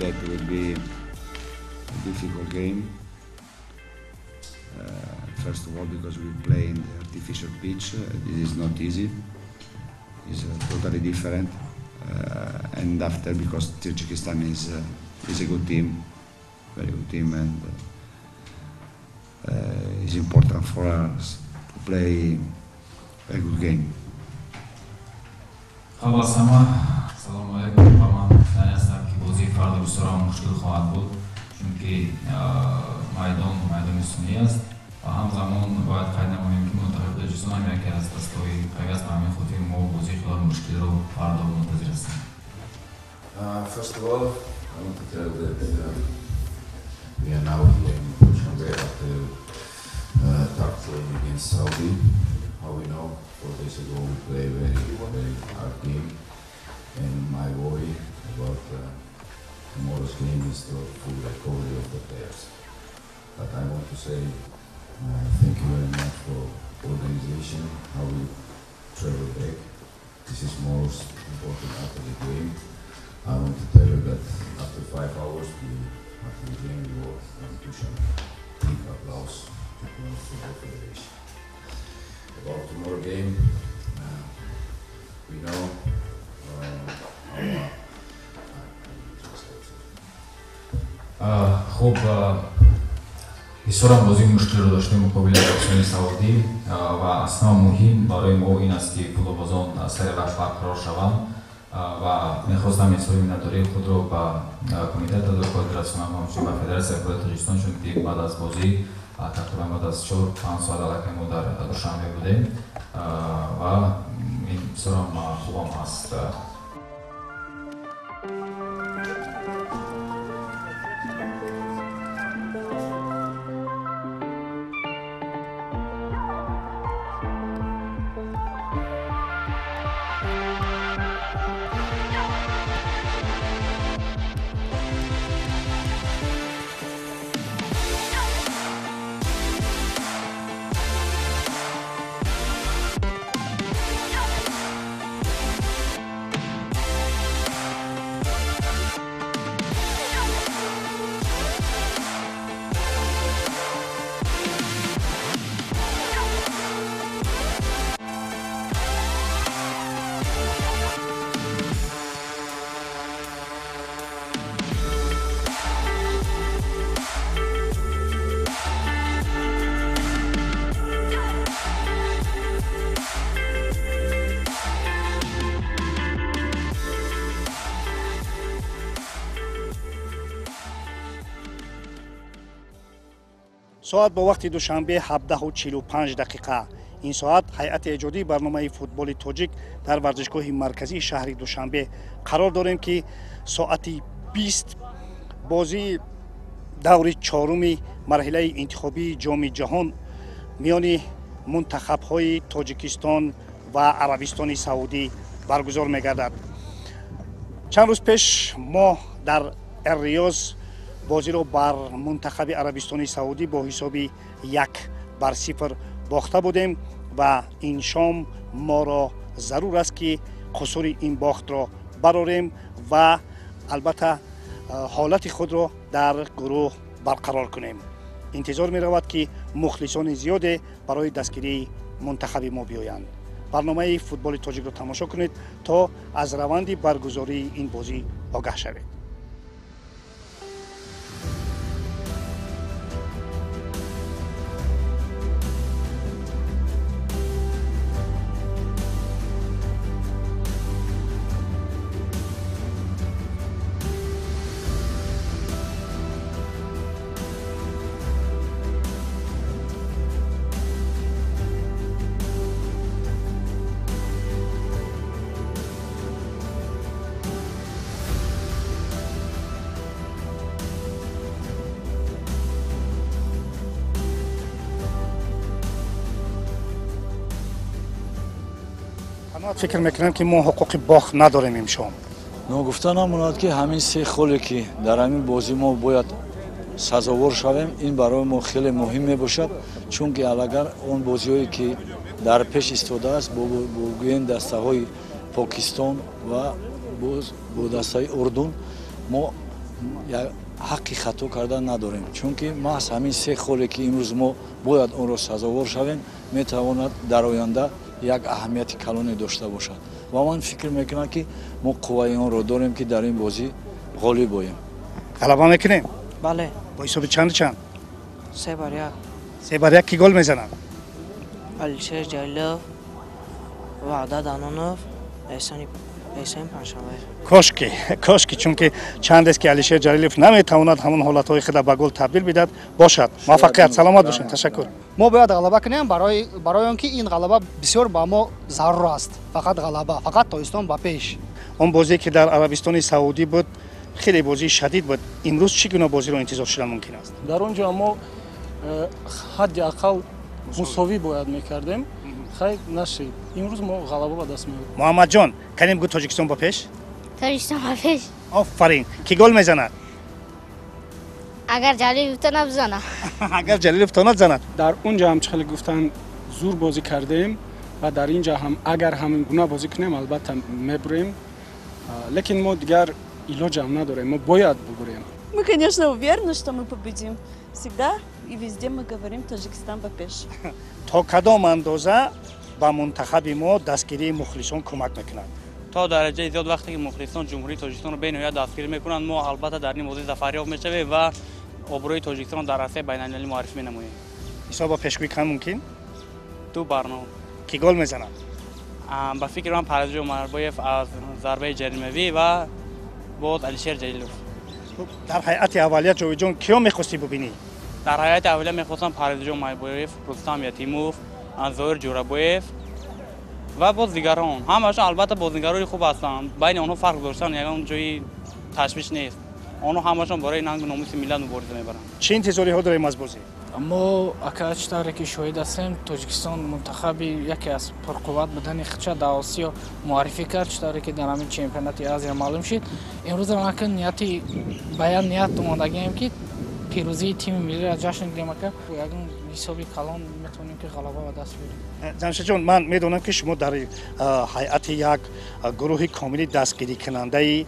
that will be a difficult game. First of all, because we play in the artificial pitch, this is not easy. It's totally different. And after, because Tajikistan is a good team, very good team, and it's important for us to play a good game. Қабл аз ҳама салому алайкум. Ба ман гуфтанӣ ҳастам, ки бозии фардо бисёрам мушкил хоҳад буд, чунки майдон майдони сунъӣ аст ва ҳамзамон бояд қайд намоем, ки мунтахаби Тоҷикистон ҳам яке аз дастаҳои қавӣ аст. Ба ҳамин хотир мо бозии хеле мушкилро фардо мунтазир ҳастем. First of all, I want to tell that we are now here in Dushanbe after tough game against Saudi. How we know, 4 days ago we play very, very hard game, and my worry about tomorrow's game is the full recovery of the players. But I want to say thank you very much for organization, how we travel back. This is most important after the game. I want to tell you that after 5 hours, after the game, we were on Dushanbe. Big applause to the Football Federation. About tomorrow game, we know our. I will translate. Хуб, бисёрам бозии мушкилро доштем муқобили Арабистони Саудӣ ва аз ҳама муҳим барои мо ин аст, ки футболбозон сари вақт барқарор шаванд ва мехостам изҳори миннатдории худро ба кумитаи тадорукот расонам ва ҳамчунин ба Федератсияи футболи Тоҷикистон, чунки баъд аз бозӣ, тақрибан баъд аз 4-5 соат аллакай мо дар Душанбе будем ва ин бисёрам хубам аст. Соат бо вақти Душанбе 17:45 дақиқа. Ин соат ҳайати эҷодии барномаи «Футболи тоҷик» дар варзишгоҳи марказии шаҳри Душанбе қарор дорем, ки соати 20 бозии даври чоруми марҳилаи интихобии Ҷоми ҷаҳон миёни мунтахабҳои Тоҷикистон ва Арабистони Саудӣ баргузор мегардад. Чанд рӯз пеш мо дар Эрриёз бозиро бар мунтахаби Арабистони Саудӣ бо ҳисоби 1-0 бохта будем ва ин шом моро зарур аст, ки қусури ин бохтро барорем ва албатта ҳолати худро дар гурӯҳ барқарор кунем. Интизор меравад, ки мухлисони зиёде барои дастгирии мунтахаби мо биёянд. Барномаи «Футболи тоҷикро» тамошо кунед, то аз раванди баргузории ин бозӣ огаҳ шавед. Фикр мекунам, ки мо ҳуқуқи бохт надорем имшом. Ногуфта намонад, ки ҳамин се холе, ки дар ҳамин бозӣ мо бояд сазовор шавем, ин барои мо хеле муҳим мебошад, чунки агар он бозиҳое, ки дар пеш истодааст, бо гӯем дастаҳои Покистон ва боз бо дастаи Урдун, мо Ҳаққи хато кардан надорем, чунки маҳз ҳамин се холе ки имрӯз мо бояд онро сазовор шавем, метавонад дар оянда як аҳамияти калоне дошта бошад ва ман фикр мекунам, ки мо қувваи онро дорем, ки дар ин бозӣ ғолиб оем. Ғалаба мекунем? Бале. Бо ҳисоби чанду чанд? 3-1. 3-1. Кӣ гол мезанад? Алишер Ҷалилов, Ваҳдат Анонов, Эҳсони Панҷшанбе. Кошки, кошки, чунки чандест, ки Алишер Ҷалилов наметавонад ҳамон ҳолатҳои худа ба гол табдил бидиҳад. Бошад, муваффақият, саломат бошед, ташаккур. Мо бояд ғалаба кунем, барои он ки ин ғалаба бисёр ба мо зарур аст. Фақат ғалаба, фақат Тоҷикистон ба пеш. Он бозие, ки дар Арабистони Саудӣ буд, хеле бозии шадид буд. Имрӯз чӣ гуна бозиро интизор шудан мумкин аст? Дар он ҷо мо ҳадди ақал мусовӣ бояд мекардем, хайр, нашид. Имрӯз мо ғалаба ба даст меорем. Муҳаммадҷон, канем гӯ, Тоҷикистон ба пеш. Тоҷикистон ба пеш. Офарин. Кӣ гол мезанад? Агар Ҷалилов тонад, бизанад. Агар Ҷалилов тонад, занад. Дар он ҷо ҳам, чӣ хеле гуфтанд, зур бозӣ кардем ва дар ин ҷо ҳам агар ҳамин гуна бозӣ кунем, албатта мебурем, лекин мо дигар илоҷам надорем, мо бояд бубурем. Мы, конечно, уверены, что мы победим. Всегда и везде мы говорим: «Таджикистан ба пеш». То кадом андоза ба мунтахаби мо дастгирии мухлисон кӯмак мекунад? То дараҷаи зиёд. Вақте ки мухлисон Ҷумҳурии Тоҷикистонро бениҳоят дастгирӣ мекунанд, мо албатта дар ин бозӣ зафарёб мешавем ва обрӯи Тоҷикистонро дар арсаи байналмилалӣ муаррифӣ менамоем. Ҳисоба пешгӯӣ кан мумкин? 2-0. Кӣ гол мезанад? Ба фикри ман, Парвезҷон Умарбоев аз зарбаи ҷаримавӣ ва боз Алишер Ҷалилов. Дар ҳайати аввалия, Ҷовидҷон, киё мехостӣ бубинӣ? Дар ҳайати аввалия мехостам Парвезҷон Умарбоев, Рустам Ятимов, Зоир Ҷӯрабоев ва боз дигарон. Ҳамашон албатта бозигарони хуб ҳастанд, байни онҳо фарқ доштан ягон ҷои ташвиш нест. Онҳо ҳамашон барои нангу номуси миллат мубориза мебаранд. Чӣ интизориҳо дорем аз бозӣ? Мо, ака, чӣ тавре ки шоҳид ҳастем, Тоҷикистон мунтахаби яке аз пурқувват будани худша дар Осиё муаррифӣ кард, чӣ тавре ки дар ҳамин чемпионати Азия маълум шид. Имрӯз ака, нияти ба як ният омодагием, ки пирӯзии тими миллиро ҷашн гирем. Ака, ягон ҳисоби калон метавонем, ки ғалаба ба даст биёрем. Ҷамшедҷон, ман медонам, ки шумо дар ҳайати як гурӯҳи комили дастгирикунандаи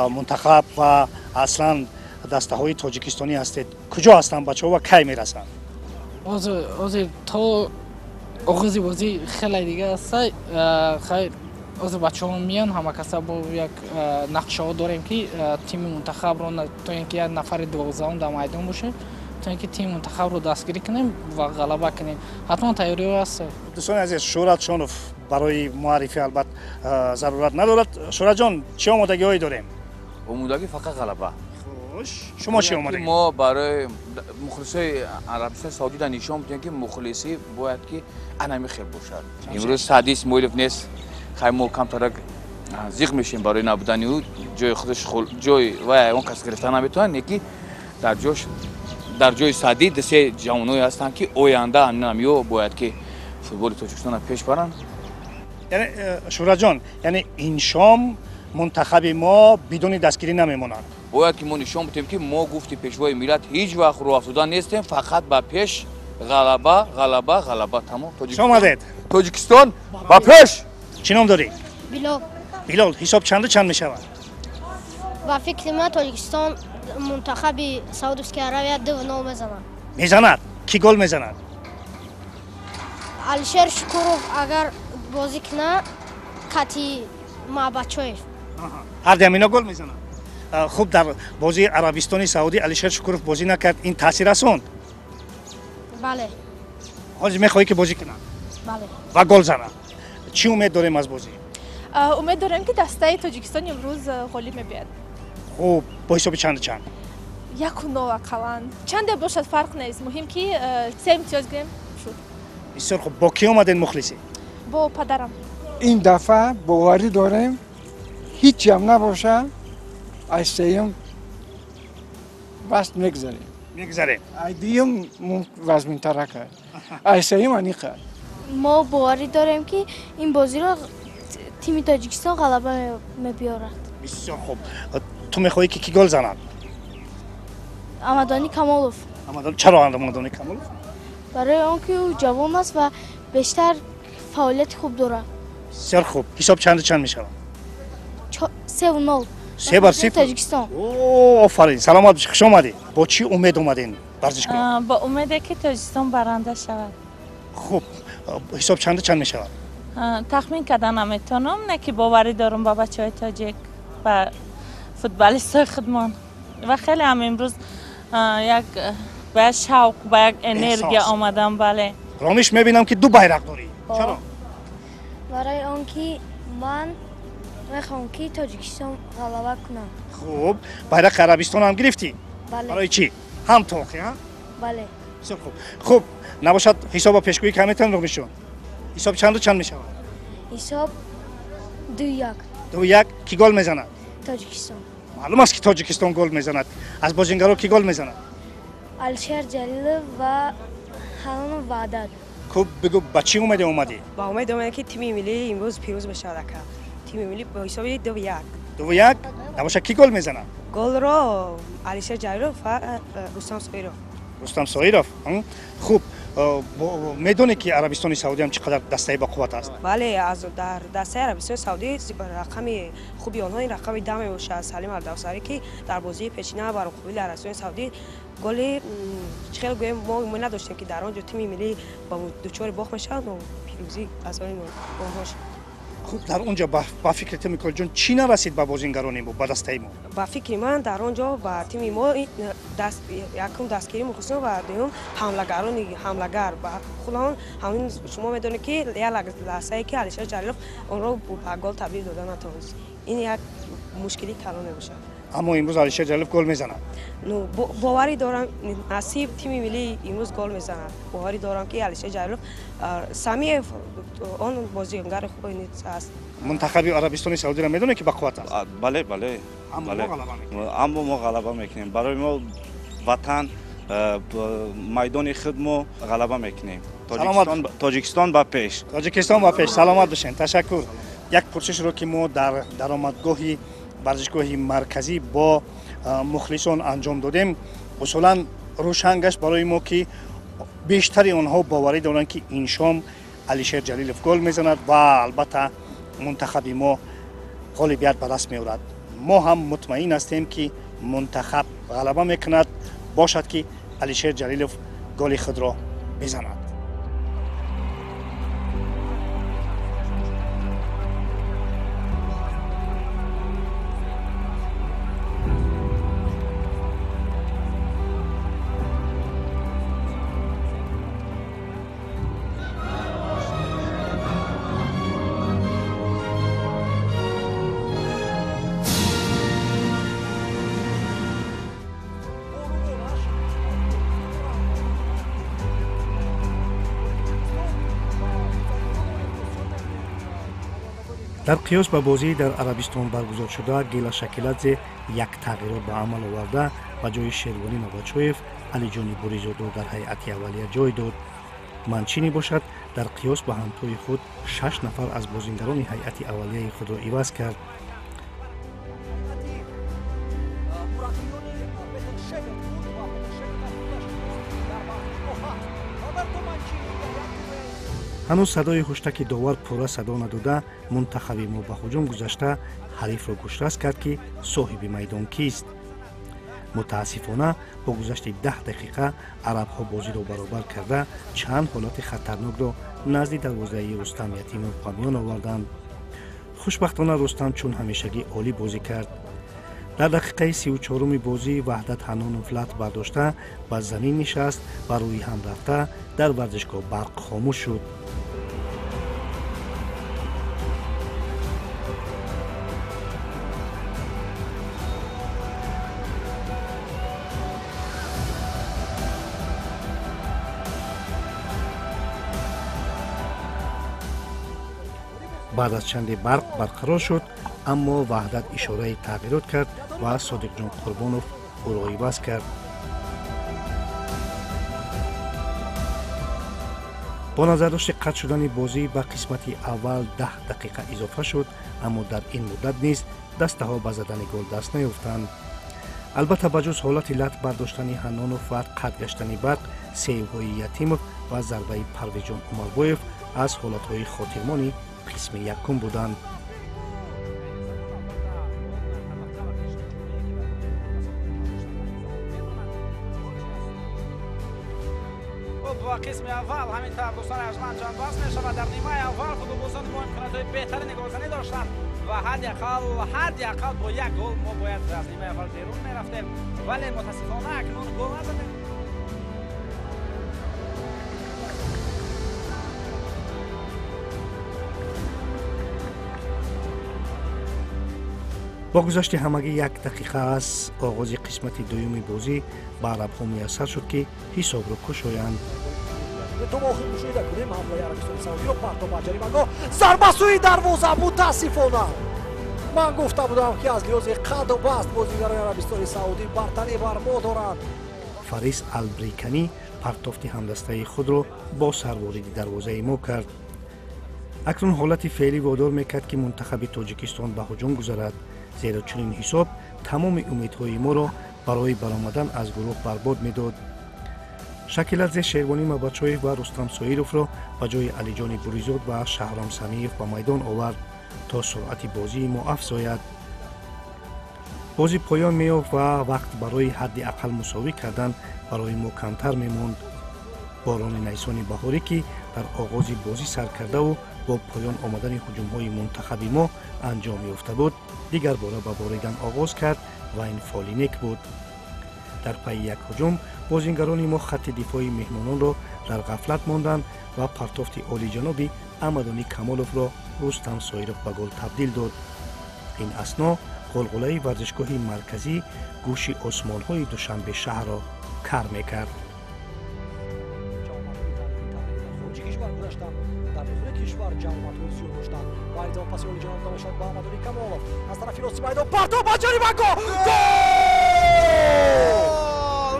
мунтахаб ва аслан дастаҳои тоҷикистонӣ ҳастед. Куҷо ҳастанд бачаҳо ва кай мерасанд? Ҳозир то оғози бозӣ хеле дига аста. Хайр, ҳозир бачаҳо меян, ҳама каса бо як нақшаҳо дорем, ки тими мунтахабро, то ин ки як нафари 12-ум дар майдон бошем, то ин ки тими мунтахабро дастгирӣ кунем ва ғалаба кунем. Ҳатман тайёриҳо ҳаст. Дӯстони азиз, Шӯҳрат Шонов барои муаррифӣ албат зарурат надорад. Шӯҳратҷон, чӣ омодагиҳое дорем? Омодагӣ фақат ғалаба. Хуш, шумо чӣ омодагӣ? Мо барои мухлисои Арабистони Саудида нишон бидем, ки мухлисӣ бояд ки анами хел бошад. Имрӯз Саъди Исмоилов нест, хай, мо камтарак зиқ мешем барои набудани ӯ. Ҷои худаш, ҷои вай он кас гирифта наметавонад, не ки дар ҷош, дар ҷои Саъдӣ ду-се ҷавоное ҳастанд, ки оянда ҳаминам ё бояд ки футболи Тоҷикистонро пеш баранд. Яъне, Шӯҳратҷон, яъне ин шом мунтахаби мо бидуни дастгирӣ намемонад? Бояд ки мо нишон бидем, ки мо, гуфти пешвои миллат, ҳеҷ вақт рӯҳафтода нестем. Фақат ба пеш, ғалаба, ғалаба, ғалаба, тамом. Омадед. Тоҷикистон ба пеш! Чӣ ном дорӣ? Билол. Билол, ҳисоб чанду чанд мешавад? Ба фикри ман, Тоҷикистон мунтахаби Саудовская Аравия 2-0 мезанад. Мезанад. Кӣ гол мезанад? Алишер Шукуров, агар бозӣ кунад, кати Маъбадчоев. Ҳарди ҳамино гол мезанад. Хуб, дар бозии Арабистони Саудӣ Алишер Шукуров бозӣ накард, ин таъсир расонд? Бале. Ҳозир мехоҳӣ, ки бозӣ кунад? Бале. Ва гол занад. Чӣ умед дорем аз бозӣ? Умед дорем, ки дастаи Тоҷикистон имрӯз ғолиб мебиёяд. Хуб, бо ҳисоби чанду чанд? 1-0 ақаллан. Чанде бошад, фарқ нест, муҳим ки се имтиёз гирем, шуд. Бисёр хуб. Бо кӣ омадед, мухлисӣ? Бо падарам. Ин дафъа боварӣ дорем, ҳичам набошад, аз сеюм баст мегзарем. Мегзарем. Ай дуюм вазминтара кард, ай сеюм аниқа. Мо боварӣ дорем, ки ин бозиро тими Тоҷикистон ғалаба мебиёрад. Бисёр хуб. Ту мехоҳӣ, ки кӣ гол занад? Амадони Камолов. Чаро Амадони Камолов? Барои он ки ӯ ҷавон аст ва бештар фаъолияти хуб дорад. Бисёр хуб. Ҳисоб чанду чанд мешавад? 3-0. 3-0 Тоҷикистон. Офарин, саломат бошӣ, хуш омадед. Бо чӣ умед омадед варзишгоҳ? Бо умеде ки Тоҷикистон баранда шавад. Хуб, ҳисоб чанда чанд мешавад? Тахмин карда наметавонам, не ки боварӣ дорам ба бачаҳои тоҷик, ба футболистҳои худмон. Ва хеле ҳам имрӯз як ба як шавқ, ба як энергия омадам, бале. Ромиш, мебинам ки ду байрақ дорӣ. Чаро? Барои он ки ман мехоҳам ки Тоҷикистон ғалаба кунад. Хуб, байрақи Арабистон ҳам гирифтӣ? Бале. Барои чӣ? Ҳам тоқи, ҳа? Бале. Бисёр хуб. Хуб, набошад ҳисоба пешгӯӣ карда метавонӣ, Ромишҷон? Ҳисоб чанду чанд мешавад? Ҳисоб 2-1. 2-1. Кӣ гол мезанад? Тоҷикистон. Маълум аст ки Тоҷикистон гол мезанад. Аз бозингаро кӣ гол мезанад? Алишер Ҷалилов ва Ҳанонов Ваҳдат. Хуб, бигӯ, ба чӣ умеде омадӣ? Ба умед омадам ки тими миллӣ имрӯз пирӯз мешавад, ака. Тими миллӣ бо ҳисоби 2-1. 2-1? Набошад, кӣ гол мезанад? Голро Алишер Ҷалилов ва Рустам Соиров. Рустам Соиров? Хуб, медонӣ ки Арабистони Саудӣ ҳам чӣ қадар дастаи бақувват аст? Бале, аз дар дастаи Арабистони Саудӣ рақами хуби онҳо ин рақами 10 мебошад. Салим Алдавсарӣ ки дар бозии пешина бар муқобили Арабистони Саудӣ голи чӣ хел гӯем, мо умед надоштем ки дар он ҷо тими миллӣ ба дучори бохт мешавад, но пирӯзӣ аз они онҳо шуд. Хуб, дар он ҷо ба фикри ту, Микоилҷон, чӣ нарасид ба бозингарони мо, ба дастаи мо? Ба фикри ман, дар он ҷо ба тими мо якум дастгирии мухлисон ва дуюм ҳамлагарони ҳамлагар ба худон. Ҳамин шумо медонед ки як лаҳзае ки Алишер Ҷалилов онро ба гол табдил дода натавонист. Ин як мушкилии калон мебошад. Аммо имрӯз Алишер Ҷалилов гол мезанад. Ну, боварӣ дорам, насиб тими миллӣ имрӯз гол мезанад. Боварӣ дорам ки Алишер Ҷалилов, Самиев он бозигари хубе аст. Мунтахаби Арабистони Саудиро медонед ки бақувват аст? Бале, бале. Аммо мо ғалаба мекунем. Барои мо ватан, майдони худ мо ғалаба мекунем. Тоҷикистон ба пеш. Тоҷикистон ба пеш. Саломат бошед. Ташаккур. Як пурсишро ки мо дар даромадгоҳи варзишгоҳи марказӣ бо мухлисон анҷом додем, усулан рӯшан гашт барои мо ки бештари онҳо боварӣ доранд ки ин шом Алишер Ҷалилов гол мезанад ва албатта мунтахаби мо ғолибият ба даст меорад. Мо ҳам мутмаин ҳастем ки мунтахаб ғалаба мекунад, бошад ки Алишер Ҷалилов голи худро бизанад. Дар қиёс ба бозии дар Арабистон баргузоршуда, Гела Шакиладзе як тағйирот ба амал оварда, ба ҷои Шервонӣ Новачоев Алиҷони Буризодро дар ҳайати аввалия ҷой дод. Манчини бошад, дар қиёс ба ҳамтои худ 6 нафар аз бозингарони ҳайати аввалияи худро иваз кард. Ҳанӯз садои ҳуштаки довар пурра садо надода, мунтахаби мо ба ҳуҷум гузашта ҳарифро гӯшрас кард ки соҳиби майдон кист. Мутаассифона, бо гузашти 10 дақиқа арабҳо бозиро баробар карда, чанд ҳолати хатарнокро назди дарвозаи Рустам Ятимов ба миён оварданд. Хушбахтона, Рустам чун ҳамешагӣ олӣ бозӣ кард. Дар дақиқаи 34-уми бозӣ Ваҳдат Ҳанонов лат бардошта ба замин нишаст ва рӯи ҳам рафта дар варзишгоҳ барқ хомӯш шуд. Баъд аз чанде барқ барқарор шуд, аммо Ваҳдат ишораи тағйирот кард ва Содиқҷон Қурбонов ӯро иваз кард. Бо назардошти қатъ шудани бозӣ ба қисмати аввал 10 дақиқа изофа шуд, аммо дар ин муддат низ дастаҳо ба задани гол даст наёфтанд. Албатта, ба ҷуз ҳолати лат бардоштани Ҳаннонов ва қатъ гаштани барқ, сейвҳои Ятимов ва зарбаи Парвизҷон Умарбоев аз ҳолатҳои хотирмони қисми якум буданд. Қисми аввал ҳамин тавр дӯстони арҷманд ҷанбаст мешавад. Дар нимаи аввал футболбозони мо имкониятҳои беҳтарини голзанӣ доштанд ва ҳадди ақал бо як гол мо бояд аз нимаи аввал берун мерафтем, вале мутаассифона акнун гол назадем. Бо гузашти ҳамагӣ як дақиқа аз оғози қисмати дуюми бозӣ ба арабҳо муяссар шуд, ки ҳисобро кушоянд. То охир мушоҳида кунем ҳамлаи Арабистони Саудиро. Партоб ба ҷаримагоҳ, зарба сӯи дарвоза. Мутаассифона, ман гуфта будам, ки аз лиҳози қаду баст бозигарони Арабистони Саудӣ бартарӣ бар мо доранд. Фарис Албриканӣ партофти ҳамдастаи худро бо сар вориди дарвозаи мо кард. Акнун ҳолати феълӣ водор мекард, ки мунтахаби Тоҷикистон ба ҳуҷум гузарад, зеро чунин ҳисоб тамоми умедҳои моро барои баромадан аз гурӯҳ барбод медод. Шакиладзе Шервонӣ Мабачоев ва Рустам Соировро ба ҷои Алиҷони Буризод ва Шаҳром Самиев ба майдон овард, то суръати бозии мо афзояд. Бозӣ поён меёфт ва вақт барои ҳадди ақал мусовӣ кардан барои мо камтар мемонд. Борони найсони баҳорӣ, ки дар оғози бозӣ сар кардаву бо поён омадани ҳуҷумҳои мунтахаби мо анҷом ёфта буд, дигар бора ба боридан оғоз кард ва ин фоли нек буд. Дар пайи як ҳуҷум бозингарони мо хатти дифои меҳмононро дар ғафлат монданд ва партофти олиҷаноби Амадони Камоловро Рустам Соиров ба гол табдил дод. Ин асно ғулғулаи варзишгоҳи марказӣ гӯши осмонҳои Душанбе шаҳрро кар мекард. Дар дохили кишвар ҷамоатҳои зиёд доштанд ва айзон паси олиҷаноб намешавад ба Амадони Камолов аз тарафи рости майдон, партоб ба ҷаримагоҳ, гол!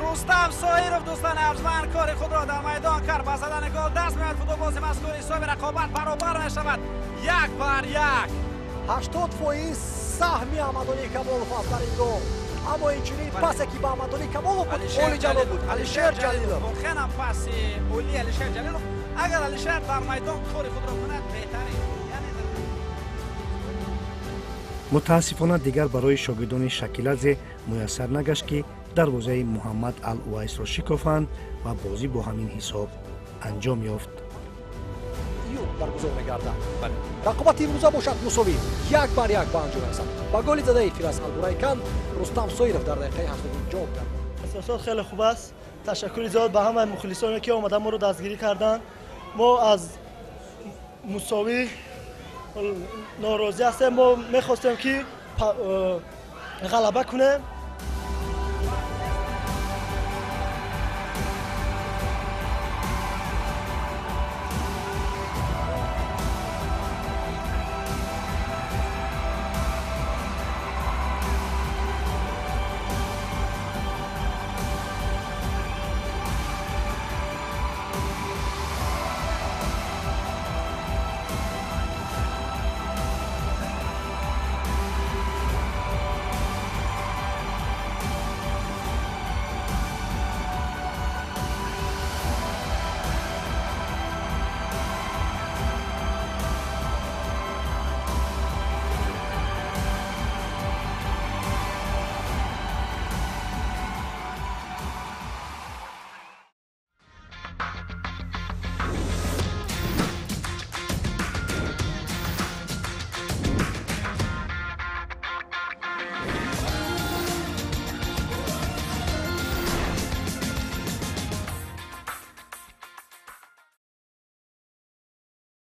Рустам Соиров, дӯстони арҷманд, кори худро дар майдон кард, ба задани гол даст меояд. Футболбози мазкур, ҳисоби рақобат баробар мешавад, 1-1. 80% саҳми Амадони Камолов аст дар ин гол, аммо инчунин пасе, ки ба Амадони Камолов буд, олиҷаноб буд. Алишер Ҷалилов, воқеан ҳам паси олии Алишер Ҷалилов. Агар Алишер дар майдон кори худро кунад, беҳтарин. Мутаассифона, дигар барои шогирдони Шакиладзе муяссар нагашт, ки дарвозаи Муҳаммад Ал Увайсро шикофанд ва бозӣ бо ҳамин ҳисоб анҷом ёфт. Баргузор мегардад. Рақобати имрӯза бошад мусовӣ, 1-1 ба анҷом расад. Ба голи задаи Фирас Албурайкан Рустам Соиров дар дақиқаи 80 ҷавоб кард. Эҳсосот хеле хуб аст. Ташаккури зиёд ба ҳамаи мухлисоне, ки омада моро дастгирӣ карданд. Мо аз мусовӣ норозӣ ҳастем. Мо мехостем, ки ғалаба кунем.